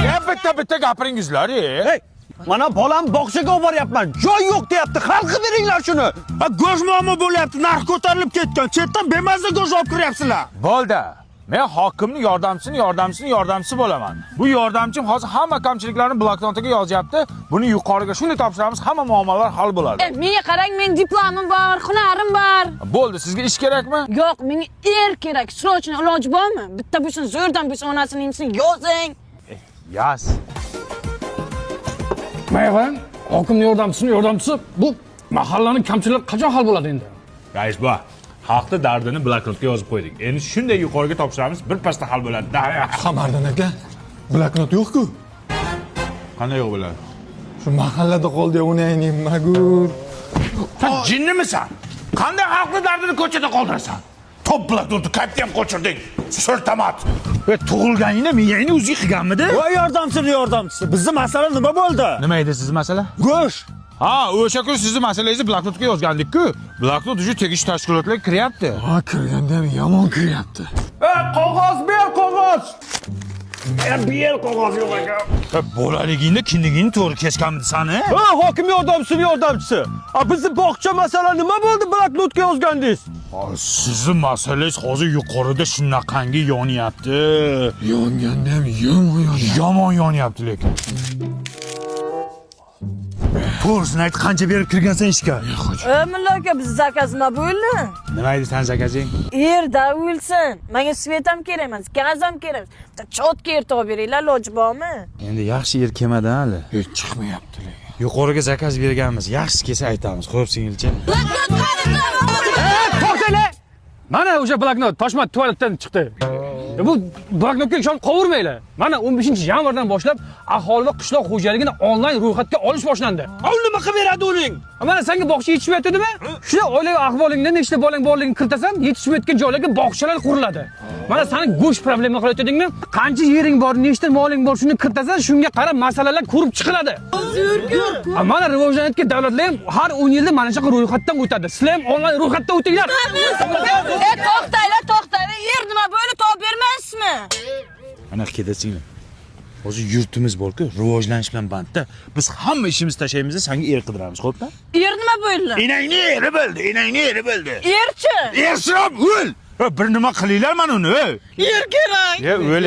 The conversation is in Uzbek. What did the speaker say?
Ya bitta bitta gapiringizlar, e. Hey, mana bolam bog'chaga olib boryapman. Joy yo'q deyapti. Hal qilib beringlar shuni. Ha, go'sht muammo bo'lyapti, narx ko'tarilib ketgan. Chetdan bemaza go'sht olib kiryapsizlar. Bo'ldi. Men hokimni yordamchisini yordamchisini yordamchisi bo'laman. Bu yordamchim hozir hamma kamchiliklarni bloknotiga yozyapti. Buni yuqoriga shunday topshiramiz, hamma muammolar hal bo'ladi. E, menga qarang, men diplomim bor, hunarim bor. Bo'ldi, sizga ish kerakmi? Yo'q, menga er kerak. Срочно iloji bormi? Bitta bo'lsin, zo'rdan bo'lsin, onasini emsin, yozing. Yaz. Mayg'an, hokimni yordamchisini yordamchisi bu mahallaning kamchiliklari qachon hal bo'ladi endi? Rais bu. Xalqni dardini bloknotga yozib qo'ydik. Endi shunday yuqoriga topshiramiz, bir pasda hal bo'ladi. Qamariddin aka, bloknot yo'q-ku. Qanday yo'q bo'ladi? Shu mahallada qoldi uni magur. Sen jinnimisan? Qanday xalqni dardini ko'chada qoldirasan? Top bloknotni qayerda ham qochirding? So'rtamat. E, tug'ilganingda miyangni o'zi qilganmidi? Voy yordamchini yordamchisi. Bizni masala nima bo'ldi? Nima edi sizni masala? Go'sht. Ha, o'sha kun sizni masalangizni bloknotga yozgandik-ku. Bloknot уже tegishli tashkilotlarga kiryapti. Ha, kirganda ham yomon kiryapti. Qog'oz ber, qog'oz. Ber qog'oz yo'q ekan. E, bolaligingda kindigingni to'g'ri kesganmidi sani? Ha, hokim yordamchisini yordamchisi. A bizni bog'cha masala nima bo'ldi bloknotga yozgandingiz? Sizni masalangiz hozir yuqorida shunaqangi yonyapti. Yonganda ham yomon yonyapti. Yomon yonyapti lekin. To'g'risini ayt, qancha berib kirgansan ishga? E, mulla aka, biz zakaz nima bo'ldi? Nima edi san zakazing? Erda o'lsin. Menga svet ham kerak emas, gaz ham kerak emas. Bitta chotga er topib beringlar, iloji bormi? Endi yaxshi er kelmadi hali. Hech chiqmayapti lekin. Yuqoriga zakaz berganmiz. Yaxshisi kelsa aytamiz. Xo'p, singilcha. To'xtanglar! Mana o'sha bloknot toshma tualetdan chiqdi. E, bu bloknotga ishonib qolvermanglar. Mana 15-yanvardan boshlab aholi va qishloq xo'jaligini onlayn ro'yxatga olish boshlandi. U nima qilib beradi uning? Mana senga bog'cha yetishmayotdimi? Shu oilaviy ahvolingda nechta bolang borligini kiritasan, yetishmayotgan joylarga bog'chalar quriladi. Mana sani go'sht problema qilayotdingmi? Qancha yering bor, nechta moling bor, shuni kiritasan, shunga qarab masalalar ko'rib chiqiladi. A, mana rivojlanayotgan davlatlar ham har 10 yilda mana shunaqa ro'yxatdan o'tadi. Sizlar ham onlayn ro'yxatdan o'tinglar. E, to'xtanglar, to'xtanglar. Er nima bo'ldi, topib bermaysizmi? Mana ketasinglar. Hozir yurtimiz bor-ku, rivojlanish bilan bandda. Biz hamma ishimizni tashlaymiz, senga er qidiramiz, xo'pmi? Er nima bo'ldi? Enangni eri bo'ldi, enangni eri bo'ldi. Erchi? Ersirab o'l. Bir nima qilinglar mana uni, ey. Er kerak. Ya o'l.